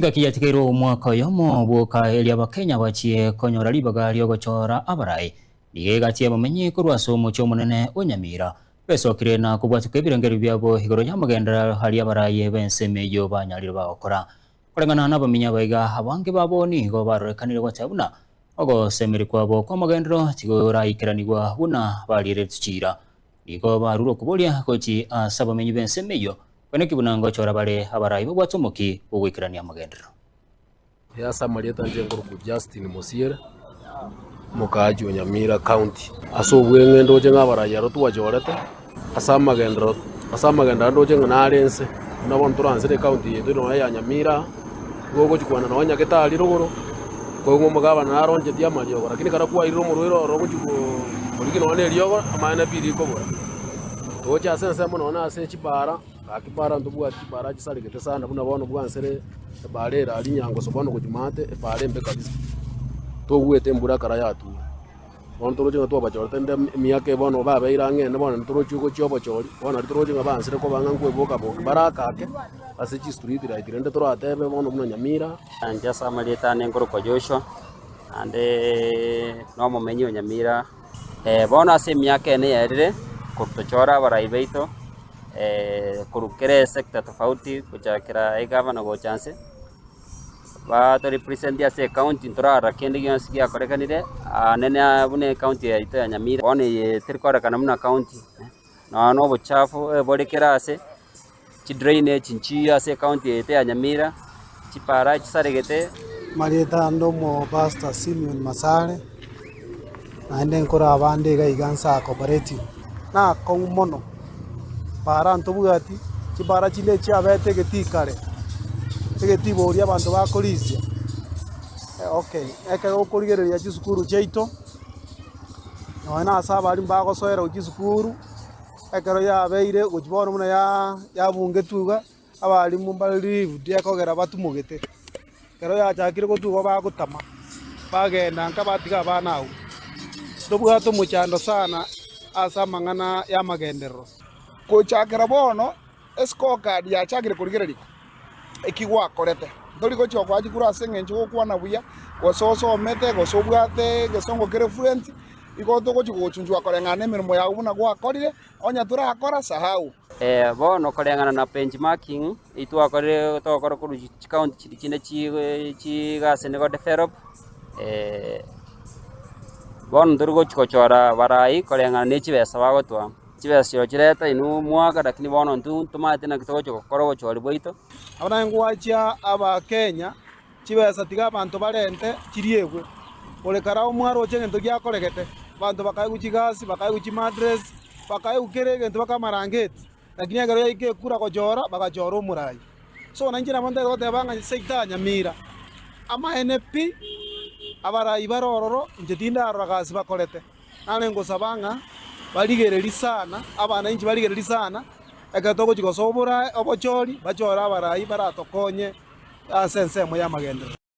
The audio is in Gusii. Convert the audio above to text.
Engaki yatigairwe omwaka oyomo bwoka erio Abakenya bachie konyora ribaga riogochora abarai. Nigo egati y'abamenyi korwa ase omochie omonene o Nyamira besokire na kobwatuka ebirengererio biabo igoro y'amagenderero aria abarai b'ensemo eyio banyarire bagokora. Koreng'ana nabamenyi abaiga abange babo nigo barorekanire goteba buna ogosemeria kwabo kw'amagenderero tigoraikeranigwa buna barieretwe chiira. Nigo barure okoboria gochia ase abamenyi b'ensemo eyio Koineki buna ngochora bare abarai babwate omoki bw'ogoikerania amagenderero. Ee ase amarieta inche nkorokwa Justin Mosiere, omokaachi o Nyamira County. Ase obweng'e ndoche ng'a abarai aro twachorete ase amagenderero ase amagenderero ndoche ng'a nare inse, buna bono toransere ecounty yaito nonya ya Nyamira aa, nigo ogochi kwana nonya nyagetari rogoro, koigwa omogabana naronchetie amariogo lakini ekero kwairire omorwaire ororo ogochi korigia nonya na eriogo, amaene pi rikobora. Toche ase ensemo nonya ase chipara, gaki para ntobwati chipara chisaregete sana buna bono bwansere epara ere aria Nyangoso bono gochia maate epara embe kabisa. Togwete embura ekero yature. Bono toroche ng'a twabachorete rende emiaka eye bono babeire ang'e ene bono ntorochi gochia obochori, bono nario toroche ng'a bansire koba ng'a nkoeboka boki bare ake ake ase chistreet light rende toratebe bono buna Nyamira. Inche ase amarieta ane nkorokwa Joshua, naende na omomenyi o Nyamira. Bono ase emiaka ene yaerire, korwa tochore abarai baito, korwa kera esector tofauti gochakera egavana gocha nse, bato represent ase ecounty ntorarora kende gionsi giakorekanire, anene buna ecounty yaito ya Nyamira, bono eye teri kororekana buna county, nonya na obochafu bore kera ase. Chidrainage nchiyo ase ecounty yaito ya Nyamira, chipara chisaregete. Marieta ande omopastor Simeon Masare, naende nkore abande iga iga nsa cooperative. Nakong'u mono, para ntobwati, chipara chinde chiabete egetii kare, egetii boria abanto bakorisia, okay, ekero okorigereria chisukuru chiaito, nonye na ase abalimu bagosoera gochia chisukuru. Ekero yabeire gochia bono buna yabungetwe iga, abalimu mbare relieved ekogera batumogete. Ekero yachakire gotwa igo bagotama, bagenda nka batiga abana abwo. Ntobwate omochando sana ase amang'ana y'amagenderero. Gochakera bono escorecard yachakire korigererigwa eki gwakorete. Ntori gochia gokoa chikura ase eng'encho gokwana buya, gose osomete, gose obwate egesongo kere fluent, Igo togochia gogochunchugwa koreng'ana nemeremo yao buna gwakorire, onye torakora, sahau. Bono koreng'ana na benchmarking eyio twakorire togokora korwa chicounty chiria chinde chigasi nigo develop, bono ntori gochia gochora abarai koreng'ana ne chibesa bagotoa, chibesa chiria chireta inwe omwaka lakini bono intwe ntomanyete naki togochia gokora obochori bwaito. Nabo naye ngwachia Abakenya Chibesa tiga abanto barente chiriegwe. Ore kare agwo mwaroche egento giakoregete, abanto bakaegwa chigasi, bakaegwa chimadress, bakaegwa kera egento baka amarangeti, lakini ekero yaika ekura gochora, bagachora omorai. So nainche nabo ntagete goteba ng'a seito ya Nyamira, amaene pi, abarai bare ororo, inche tindarora gasi bakorete. Nare ngosaba ng'a barigererie sana, abananchi barigererie sana, ekero togochia gosoa oborai obochori, bachore abarai baratokonye. Ase ensemo y'amagenderero.